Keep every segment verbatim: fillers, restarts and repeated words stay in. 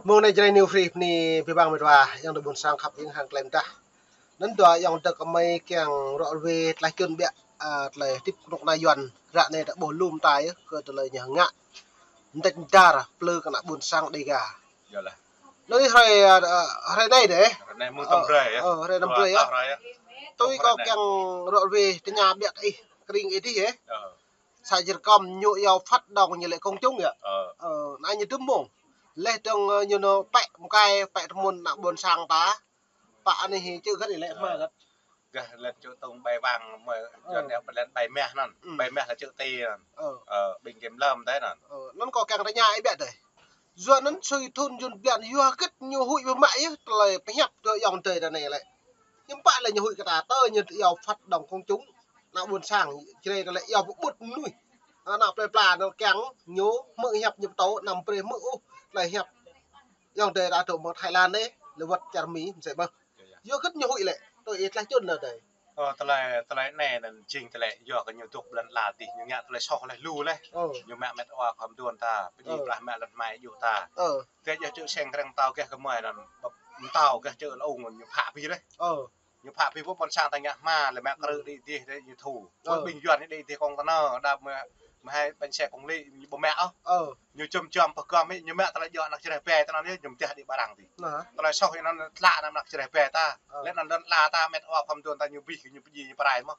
Mơ̆ng anai Jrai New Free bơni abih bang met wa, ayŏng adơi ƀôn sang khăp hing hăng tơlơi mơdah. Anŭn dua ayŏng adơi kơmơi kiăng ră ruai tơlơi čun biă, a, tơlơi hơdip kơnuk kơna Yuan ră anai ta ƀuh lŏm ta yơh, kơ tơlơi ñu ngă. Mơdĕč mơdar plư kơ ană ƀôn sang Dêga. Yơh lah. Anŭn hrơi, a, a, hrơi anai dêh. Hrơi anai mơ̆ng tơm hrơi yơh. Ơ, hrơi tơm hrơi yơh. Tui kâo kiăng ră ruai tơña biă kơ ih, kơring ih dih yơh. Ơ. Sa jơr kơm ñu iâu phát động ñu lĕ công chúng yơh. Ơ. Ơ, anai ñu tơm mơ̆ng. Leh dơ̆ng, ơ, ñu nao pĕ mơkai, pĕ tơmŭn ană ƀôn sang ta. Pă anai hĭ čư̆ găt ih lĕ hmua găt. Gah lĕ čư̆ tông bai vang mơ̆, ơ, Yuan yơh pơlĕn bai meh anŭn. Ừ. Bai meh lĕ čư̆ ti anŭn. Ơ. Ơ, ƀing kiểm lâm tơ anŭn. Ơ, anŭn kâo kiăng tơña ih biă dêh. Yua anŭn sui thun Yuan blan yua hơget ñu huĭ biă mă yơh tơlơi pơhiăp tơ ayŏng adơi ta anai lĕ. Hiư̆m pă lĕ ñu huĭ kơ ta tơ ñu iâu phát động công chúng. Ană ƀôn sang Jrai ta lĕ iâu pơƀut mơnuih. Ană plơi pla anŭn kiăng ñu hmư̆ hiăp ñu pơtô, anăm brơi hmư̆ ôh tơlơi hiăp. Ayŏng adơi ta dŏ mơ̆ng Thái Lan anai, lĕ wơ̆t čar Mi, mơsĕ mơ̆n. Yua hơget ñu huĭ lĕ, tui ih tơlơi čun anŭn dêh. Ơ, tơlơi, tơlơi anai anŭn jing tơlơi yua kơ ñu dŏ blan ala dih, ñu ngă tơlơi soh leh lu leh. Ơ. Ñu mă met wa khŏm duôn ta, pơjing pơblah mă lŏn hmai djuh ta. Ơ. Tơdah yua čư̆ seng kreng pơtao gah kơmơi anŭn, pơtao gah čư̆ lŏng ñu phă abih leh. Ơ. Ñu phă abih ƀuh ƀôn sang ta ngă hma, lĕ mă krư̆ đĭ dih dêh ñu thu. Ơ. Ƀing Yuan đĭ dih kông tơnơ, đa mơ̆, mơ̆ hai ƀañ xe công lý, ñu ƀu mă ôh. Ơ. Ñu čum čum pơgăm hĭ, ñu mă tơlơi djơ̆ ană Jrai ƀe tơnăn yơh, ñu mơdah đĭ ƀarăng dih. Nah. Tơlơi soh anŭn tlă ană Jrai ƀe ta. Ơ. Lĕ anŭn lŏn ala ta met wa khŏm duôn ta ñu abih, ñu pơjing, ñu pơrai mơ̆n.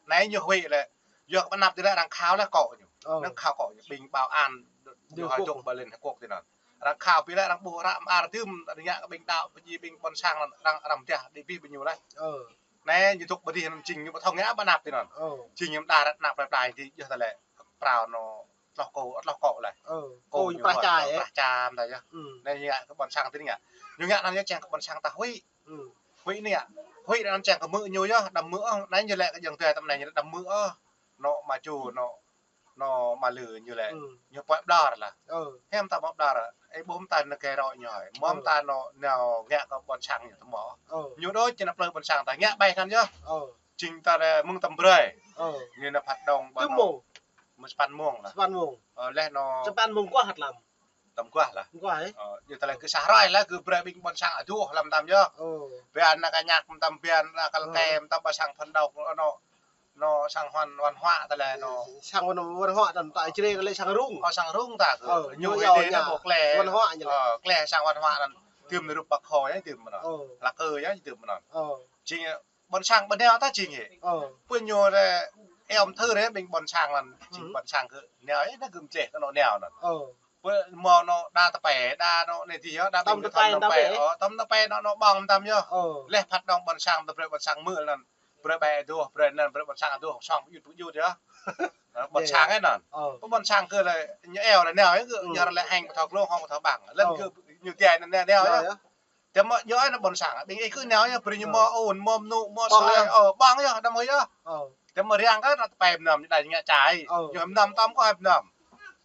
Anai ñu huĭ lĕ, yua kơ pơanăp dih lĕ arăng khao leh akŏ ñu. Ơ. Anŭn khao akŏ ñu, ƀing bảo an, ñu hơdôm ƀơi Liên Hợp Quốc tơ anŭn. Arăng khao abih lĕ arăng ƀuh ră mơar tơm, arăng ngă kơ ƀing đaŏ pơjing ƀing ƀôn sang anŭn arăng, arăng mơdah đĭ abih ƀing ñu leh. Ơ. Anai ñu dŏ ƀơi dih anŭn jing ñu ƀu thâo ngă pơanăp tơ anŭn. Ơ. Jing ñu mơda ră ană plơi pla dih djơ̆ tơlơi prao anŭn tloh akŏ, tloh akŏ leh. Ơ. Akŏ ñu prah ča, ơ, prah ča mơ̆n ta yơh. Ừ. Anai ñu ngă kơ ƀôn sang tơ anai ngă. Ñu ngă anŭn yơh čang kơ ƀôn sang ta huĭ. Ừ. Huĭ anai ngă. Huĭ anŭn čang kơ hmư̆ ñu yơh, đăm hmư̆ ôh. Anai ñu lĕ kơ ayŏng adơi tơm anai ñu đăm hmư̆ ôh. Anŏ mă čô, anŏ anŏ mă lư ñu lĕ, ñu pơhiăp ƀlŏr lah. Hiư̆m ta pơhiăp ƀlŏr, ih ƀuh mơ̆ ta nao kơ rŏ ñu hơi. Mơ̆ mơ̆ ta nao, nao ngă kơ ƀôn sang ñu tơmŏ. Ñu đôč ñu nao plư ƀôn sang ta ngă ƀai anŭn yơh. Jing ta lĕ mơ̆ng tơm brơi. Ñu nao phát động ƀôn anŏ. Mơ̆ng sapăn mông lah. Sapăn mông. Ơ, leh anŏ. Sapăn mông kuah hăt lăm. Tơm kuah lah. Kuah, ơ? Ơ, ñu ta lĕ kơ sa hrơi lah kơ brơi ƀing ƀôn sang adoh lăm tơm yơh. Ơ. Biă ană kơ ñăk mơtam, biă ană kơ lơkai mơtam, ƀa sang phản động anŏ. Anŏ sang văn, văn hóa ta lĕ anŏ. Sang văn, văn hóa anŭn ta Jrai ta lĕ sang rŭng. Ơ, sang rŭng ta kơ. Ơ, ñu ñu hĭ yua dêh ñu anŭn ƀu klĕ. Văn hóa ñu lĕ. Ơ, klĕ sang văn hóa anŭn. Tơm rup Bác Hồ yơh tơm anŭn. Ơ. Lá cờ yơh tơm anŭn. Ơ. Jing ƀôn sang ƀu nao ta jing hĭ. Ơ. Pơ ñu lĕ, ơ, ƀing thư rĕ ƀing ƀôn sang anŭn. Jing ƀôn sang kơ nao yơh, anŭn kơ mơdleh kơ anŏ nao anŭn. Ơ. Pơ mơ̆ anŏ đa tơpai, đa anŏ anai dih yơh, đa ƀing tơpai, tơpai, ơ, tơm tơpai anŏ, anŏ ƀơ̆ng mơtam yơh. Ơ. Leh phát động ƀôn sang, tơm brơi ƀôn sang hmư̆ anŭn. Brơi ƀai adoh, brơi anŭn, brơi ƀôn sang adoh, song pơjut pơjut yơh. Ơ, ƀôn sang anŭn. Ơ. Pơ ƀôn sang kơ lĕ, ñu eo lĕ nao yơh, kơ ñu lĕ hăng pơthâo glông, hăng pơthâo ƀăng. Lĕ kơ ñu tiai anŭn nao yơh. Tơm mơ̆ yơh anŭn ƀôn sang, ƀing ih kơ nao yơh, brơi ñu mơ̆ ôn, mơ̆ mơnŭ, mơ̆ soi, ơ, ƀơ̆ng yơh, đăm hơi yơh. Tơm mơ̆ riăng kơ anŏ tơpai mơnam, ñu đa ñu ngă čai. Ñu mơnam tơm kơ hai mơnam.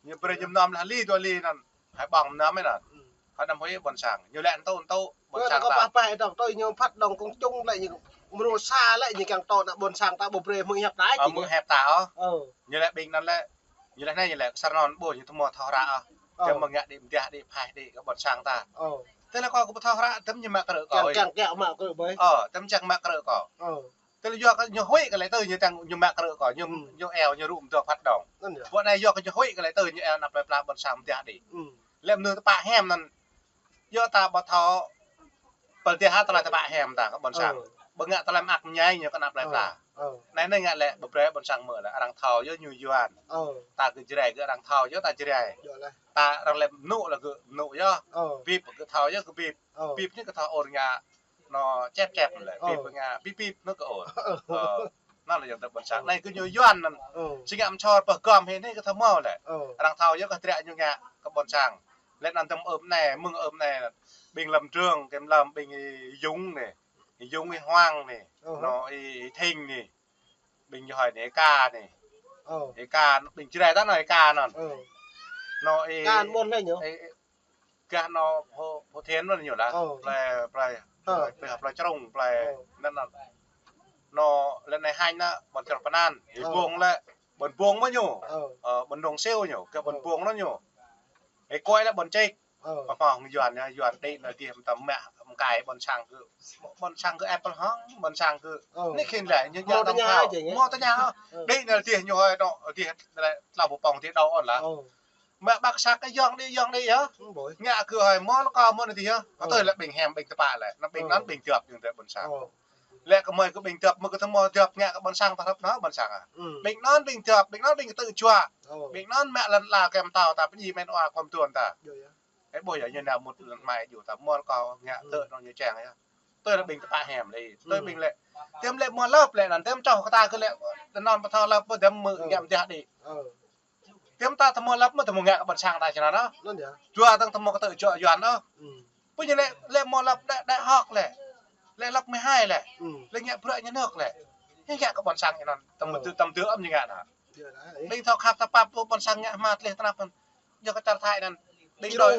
Ñu brơi ñu mơnam lah li dua li anŭn. Hai ƀơ̆ng mơnam anŭn. Kơ đăm hơi ƀôn sang. Ñu lĕ anŭn tŭ, anŭn tŭ, ƀôn sang ta. Pah pah dong tui ñu phát động công chúng lĕ ñu mrô sa lĕ ñu kiăng tŏ ană ƀôn sang ta ƀu brơi hmư̆ hiăp ta. Ơ, hmư̆ hiăp ta ôh. Ơ. Ñu lĕ ƀing anŭn lĕ. Ñu lĕ anai ñu lĕ, sar anŭn ƀuh ñu tơmŏ thâo hră ôh. Ơ. Tơm mơ̆ ngă đĭ mơdah đĭ phai đĭ kơ ƀôn sang ta. Ơ. Tơlơi kâo kơ ƀu thâo hră, tơm ñu mă krư̆ kâo. Kiăng, kiăng mă krư̆ ƀơi. Ơ, tơm čang mă krư̆ kâo. Ơ. Tơlơi yua kơ ñu huĭ kơ lĕ tơ ñu tang ñu mă krư̆ kâo, ñu, ñu eo ñu rŭ mơdơ̆ phát động. Anŭn yơh. Pơ anai yua kơ ñu huĭ kơ lĕ tơ ñu eo ană plơi pla ƀôn sang mơdah đĭ. Lĕ mơnuih tơpă hiam anŭn. Yua ta ƀu thâo pơl dêh hă tơlơi tơpă hiam ta kơ ƀôn sang. Ơ. Ƀu ngă tơlơi mơak mơñai ñu kơ ană plơi pla. Ơ. Anai anai ngă lĕ ƀu brơi ƀôn sang hmư̆ lĕ arăng thâo yơh ñu Yuan. Ơ. Ta kơ Jrai kơ arăng thâo yơh ta Jrai. Yơh lah. Ta arăng lĕ mơnŭ lĕ kơ mơnŭ yơh. Ơ. Bip kơ thâo yơh kơ bip. Ơ. Bip anai kơ thâo ôr ngă anŏ čep čep lĕ. Ơ. Bip ngă bip bip anŭn kơ ôr. Ơ. Anŭn lĕ ayŏng adơi ƀôn sang. Anai kơ ñu Yuan anŭn. Ơ. Či ngă mơčor pơgăm hĭ anai kơ thâo mơ̆ lĕ. Ơ. Arăng thâo yơh kơ triă ñu ngă kơ ƀôn sang. Lĕ anŭn tơm ưm anai, mơ̆ng ưm anai. Ƀing Lâm Trường, kiểm lâm, ƀing Y Dũng anai. Y Dũng, Y Hoàng anai. Ơ. Anŏ Y, Y Thinh anai. Ƀing ñu hơi anai, Y Ka anai. Ơ. Y Ka, ƀing Jrai ta anŏ Y Ka anŭn. Ơ. Anŏ Y, Ka ƀôn lĕ ñu. Y, Y, Gah anŏ Phú, Phú Thiện anŭn ñu lah. Ơ. Plơi, plơi, ơ, plơi, plơi Črông, plơi, ơ, anŭn, anŭn. Anŏ lĕ anai hăng anŏ ƀôn Črông Pơnan. Ơ. Ƀôn Bông lĕ, ƀôn Bông mơ̆ ñu. Ơ. Ơ, ƀôn Nông Siu ñu, gah ƀôn, ơ, Bông anŭn ñu. Ê Kuai lĕ ƀôn Ček. Ơ. Pơhmâo hăng Yuan yơh, Yuan đĭ nao dih mơtam mă mơkai ƀôn sang gơ̆. Ƀôn sang gơ̆ ĕp pơl hŏng, ƀôn sang gơ̆. Ơ. Anai khĭn lĕ, ñu hmâo tơña hăng ñu. Hmâo tơña hăng. Ơ. Đĭ nao dih ñu hơi nao, dih lĕ tơlơi pơpŏng dih đaŏ ôn lah. Ơ. Mă ƀă kơ săk kơ yŏng đĭ, yŏng đĭ yơh. Ơ, ƀơi. Ngă kơ hơi mơ̆ lă kơ mơ̆ nao dih yơh. Ơ. Tui lĕ ƀing hiam ƀing tơpă lĕ. Nao ƀing anŭn ƀing djŏp ñu tơ ƀôn sang. Ơ. Lĕ kơ mơi kơ ƀing djŏp, mơi kơ tơmơi djŏp ngă kơ ƀôn sang ta hrăp nao ƀôn sang ah. Ơ. Ƀing anŭn ƀing djŏp, ƀing anŭn ƀing kơtư̆ juă. Ơ. Ƀing anŭn mă lŏn ala kem tao ta pơñi men wa khom tuan ta. Yơh, yơh. Ơ, ƀuh yơh, ñu nao mŭt lŏn hmai djŏp ta mơ̆ lă kơ ngă tơ nao ñu čang yơh. Tui lĕ ƀing tơpă hiam lĕ, tui ƀing lĕ. Tiăm lĕ mơ̆ lăp lĕ, anŭn tiăm čoh kơ ta kơ lĕ, anŭn pơthâo lăp pơ dăm mơ̆ ngă mơ̆ jah đĭ. Ơ. Tiăm ta tơmơi lăp mơ̆ tơmơi ngă kơ ƀôn sang ta čơnăn ah. Anŭn yơh. Jua tơng tơmơi kơtư̆ juă Yuan ah. Ơ. Pơ ñu lĕ, lĕ mơ̆ lăp đĕ, đĕ hŏk lĕ. Lĕ lăp mơ̆ hai lĕ. Ơ. Lĕ ngă bruă ñu nŏk lĕ. Ñu ngă kơ ƀôn sang ñu anŭn, tơmơi tơ, tơmơi tơ ăm ñu ngă anŭn. Yơh lah, ih. Ƀing thâo khăp ta pap ƀôn sang ngă hmâo tlĕh tơnap anŭn. Yua kơ čar Thái anŭn. Ƀing đôi,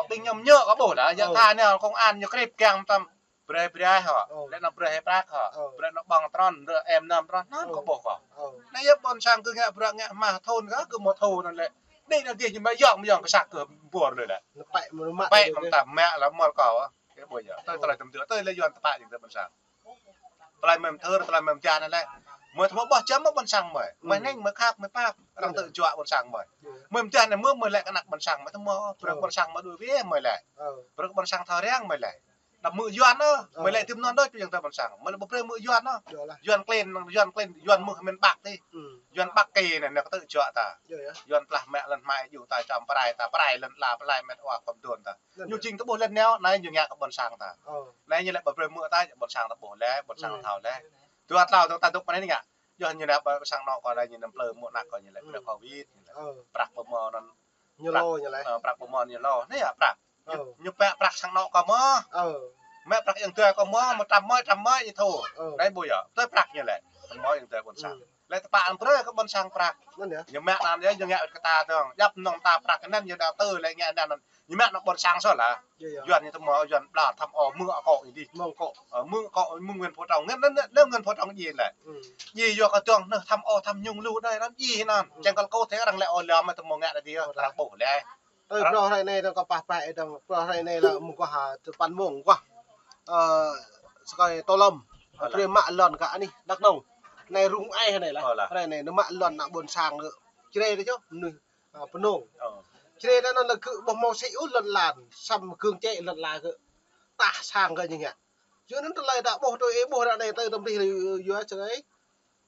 ƀing ñu mơñă kơ ƀuh lah. Yua Thái anai công an ñu krip kiăng tăm. Brơi brơi hŏ. Ơ. Lĕ nao brơi prăk hŏ. Ơ. Brơi nao ƀơ̆ng trơn, brơi em năm trơn. Anŭn kơ ƀuh kơ. Ơ. Anai yơh ƀôn sang kơ ngă bruă ngă hmâo thun kơ, kơ mơ̆ thun anŭn lĕ. Đĭ nao dih ñu mă yŏng, mă yŏng kơ săk kơ ƀuh lĕ lĕ. Nao pĕ mơ̆ mă. Pĕ mơ̆ ta mă lah mơ̆ kơ. Ơ, ƀuh yơh. Tơlơi tơmơi tơ, tơlơi Yuan tơpă ñu tơ ƀôn sang. Tơlơi mơ̆ thơ, tơlơi mơ̆ jah anai lĕ. Mơi tơmơi ƀuh čăm mơ̆ ƀôn sang mơi. Mơi neng, mơi khăp, mơi pap. Arăng tơ juă ƀôn sang mơi. Mơi jah anai mơi, mơi lĕ kơ anăk ƀôn sang mơi tơmơi. Bruă ƀôn sang mơi đuaĭ wĕ mơi lĕ. Bruă ƀôn sang thâo răng mơi lĕ. Đăm mơ̆ Yuan ah, mơi lĕ tiăm anŭn đôč pơ yang tơ ƀôn sang. Mơi lĕ ƀu brơi mơ̆ Yuan ah. Yuan klin, Yuan klin, Yuan mơ̆ mĭn ƀăk tih. Yuan ƀăk kơ anai nao kơtư̆ juă ta. Yuan plah mă lŏn hmai djŏp ta čăm prai ta, prai lŏn ala, prai met wa khom tuan ta. Ñu jing tơ ƀuh lĕ nao, anai ñu ngă kơ ƀôn sang ta. Anai ñu lĕ ƀu brơi mơ̆ ta, ƀôn sang ta ƀuh lĕ, ƀôn sang ta thâo lĕ. Dua tlâo tơng ta dŏ pơ anai ngă. Yua ñu nao ƀôn sang nao kơ anai ñu năm plơi mơ̆ anăk kơ ñu lĕ, brơi Covid ñu lĕ. Prăk pơmơ̆n anŭn. Ñu lơ ñu lĕ. Ơ, prăk pơmơ̆n ñu lơ. Anai yơh prăk. Ñu, ñu pĕ prăk sang nao kơ mơ̆. Mă prăk yang tơ kơ mơ̆, mơ̆ trăm mơi, trăm mơi ñu thâo. Anai ƀuh yơh. Tơ prăk ñu lĕ. Mơ̆ yang tơ ƀôn sang. Lĕ tơpă anŭn brơi kơ ƀôn sang prăk. Ñu mă anŭn yơh, ñu ngă kơ ta tơng. Djăp nong ta prăk anŭn ñu đa tơ lĕ ngă anŭn. Ñu mă nao ƀôn sang soh lah. Yuan ñu tơmơi, Yuan pla thăm ôh mơ̆ akŏ ñu đih. Mơ̆ akŏ. Ơ, mơ̆ akŏ, mơ̆ Nguyễn Phú Trọng. Ngăn, ngăn, ngăn, ngăn Nguyễn Phú Trọng djai lĕ. Djai yua kơ tơng nao thăm ôh thăm nhung lu đơi anŭn djai anŭn. Čang kăl kơ thê arăng lĕ ôh lăm mơi tơmơi ngă đa dih, arăng ƀuh lĕ. Ơ, ƀrô hrơi anai dong kơ pah pah dong, ƀrô hrơi anai lĕ mơguah ha, tơpăn mông guah. Ơ, sơkai Tô Lâm. Brơi mă lŏn kơ anih Đắk Nông. Anai rŭng ai hrơi anai lah. Hrơi anai nao mă lŏn anăk ƀôn sang kơ. Čơrê đa čô, mơnuih, ơ, pơnông. Čơrê đa anŭn lĕ kơ ƀuh hmâo sĭ ôh lŏn lan, săm gơ̆ng čĕ lŏn lan kơ. Tah sang kơ ñu ngă. Yua anŭn tơlơi ta ƀuh tui ih ƀuh ră anai tơ tơm dih yua čơrê.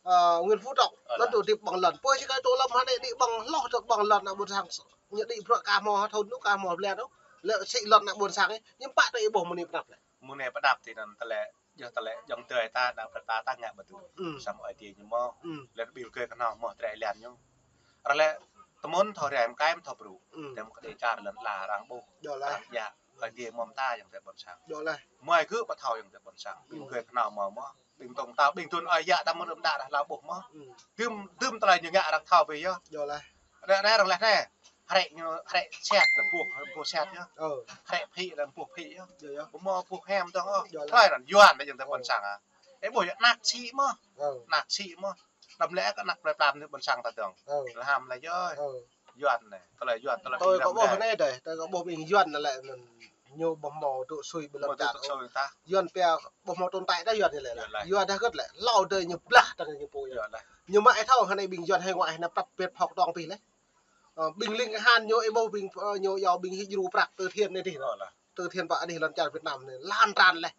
Ơ, Nguyễn Phú Trọng, anŭn tơ dih ƀơ̆ng lŏn. Pô sĭ kơ Tô Lâm hă anai đĭ ƀơ̆ng hloh tơ ƀơ̆ng lŏn anăk ƀôn sang. Ñu đĭ bruă ka hmâo thun ñu ka hmâo blan ôh. Lĕ sĭ lŏn anăk ƀôn sang ih, ñu pă tơ ih ƀuh mơ̆ng anai pơnăp lĕ. Mơ̆ng anai pơnăp tih anŭn tơlơi, yua tơlơi jŏng tơi ta, anăk plơi pla ta ngă ƀu tui. Samơ̆ Aê Diê ñu hmâo. Lĕ ƀing gơ̆ kơnơ̆ng hmâo trĕ lian ñu. Arăng lĕ tơmơ̆n thâo rai mơkai mơ̆ thâo brŭ. Tơm kơ đe čar lŏn ala arăng ƀuh. Arăng djă, Aê Diê hmâo mơta yŏng tơi ƀôn sang. Mơi gơ̆ pơthâo yŏng tơi ƀôn sang. Ƀing gơ̆ kơnơ̆ng hmâo mơ̆. Ƀing tong tao, ƀing tŭn ơi yă ta mơ̆ rơ̆m đă dah hlâo ƀuh mơ̆. Tơm, tơm tơlơi ñu ngă arăng thâo bĕ yơh. Anai, anai arăng lĕ anai. Hrĕ ñu, hrĕ set lĕ buh, buh set yơh. Hrĕ phĭ lĕ buh phĭ yơh. Ƀu hmâo buh hem dong ôh. Tơlơi anŭn Yuan lĕ yŏng tơi ƀôn sang ah. Ơ ƀuh yơh anăk sĭ mơ̆. Anăk sĭ mơ̆. Đăm lĕ kơ anăk plơi pla mơnuih ƀôn sang ta dong. Lăm lĕ yơh. Yuan anai, tơlơi Yuan, tơlơi ƀing lăm anai. Tơlơi kơ ƀuh anai dơi, tơlơi kơ ƀuh ƀing Yuan anai lĕ anŭn ñu ƀu hmâo dŏ sui ƀơi lŏn čar ôh. Yuan pia ƀu hmâo tồn tại đa Yuan anai lĕ. Yuan đa hơget lĕ, hlâo dơi ñu blah tơng ñu pô yơh. Ñu mă ih thâo hơnai ƀing Yuan hơi ngoai hơnai prăp pĕt phŏk tong pih lĕ. Ơ, ƀing ling kơhan ñu ih ƀuh ƀing, ơ, ñu yua ƀing hĭ djru prăk từ thiện anai dih. Từ thiện pă anih lŏn čar Việt Nam anai lan tràn lĕ.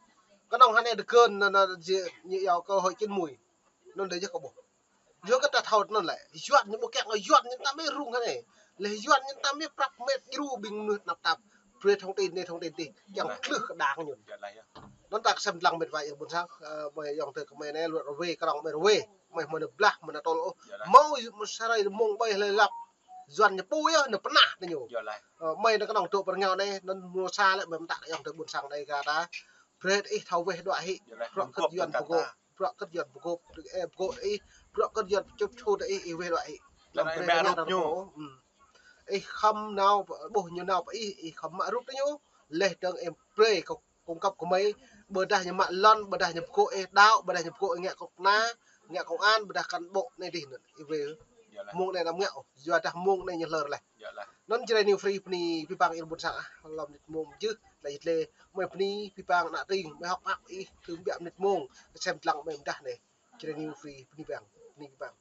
Kơnơ̆ng hơnai dơgơ̆n anŭn, anŭn, ñu yua cơ hội chín mùi. Anŭn dơi yơh kơ ƀuh. Yua kơ ta thâo anŭn lĕ, Yuan ñu ƀu kiăng, Yuan ñu tăm mĕ rŭng hơnai. Lĕ Yuan ñu tăm mĕ prăp mĕt djru ƀing mơnuih tơnap tap. Brơi thông tin anai thông tin dih, kiăng klưh kơ đang ñu. Anŭn ta kơsem lăng mĕt wa yơh ƀôn sang, ơ, mơi yŏng tơi kơ mơi anai luăt rơwe, krong mơi rơwe. Mơi hmâo anai blah, mơi anai tơl ôh. Hmâo mơi sa hrơi mông ƀơi hlơi lăp. Yuan ñu pô yơh, ñu pơnah tơ ñu. Ơ, mơi anai kơnơ̆ng dŏ pơrngao anai, anŭn mơnuih sa lĕ mơi pơtă yŏng tơi ƀôn sang anai kơ ta. Brơi ih thâo weh đuaĭ hĭ. Bruă kơt Yuan pơgôp. Bruă kơt Yuan pơgôp, ơ, pơgôp ih, bruă kơt Yuan čŭp čhut ih, ih weh đuaĭ ih. Lăm brơi mă rup ñu. Ih khŏm nao, ƀuh ñu nao pơ ih, ih khŏm mă rup tơ ñu. Leh dơ̆ng ih brơi kơ cung cấp kơ mơi, ƀôdah ñu mă lŏn, ƀôdah ñu pơgôp ih đaŏ, ƀôdah ñu pơgôp ih ngă kơnuk kơna, ngă công an, ƀôdah cán bộ anai dih anŭn, ih weh. Mông anai anăm ngă ôh, yua dah mông anai ñu hlơr laih. Anŭn Jrai New Free bơni abih bang ih ƀôn sang ah, lơ̆m mơnit mông mơjưh, laih jơ̆ tơlơi mơi bơni abih bang ană tring, mơi hơ̆k mơak ih, tơm biă mơnit mông, sem lăng mơi mơdah anai. Jrai New Free bơni abih bang, bơni abih bang.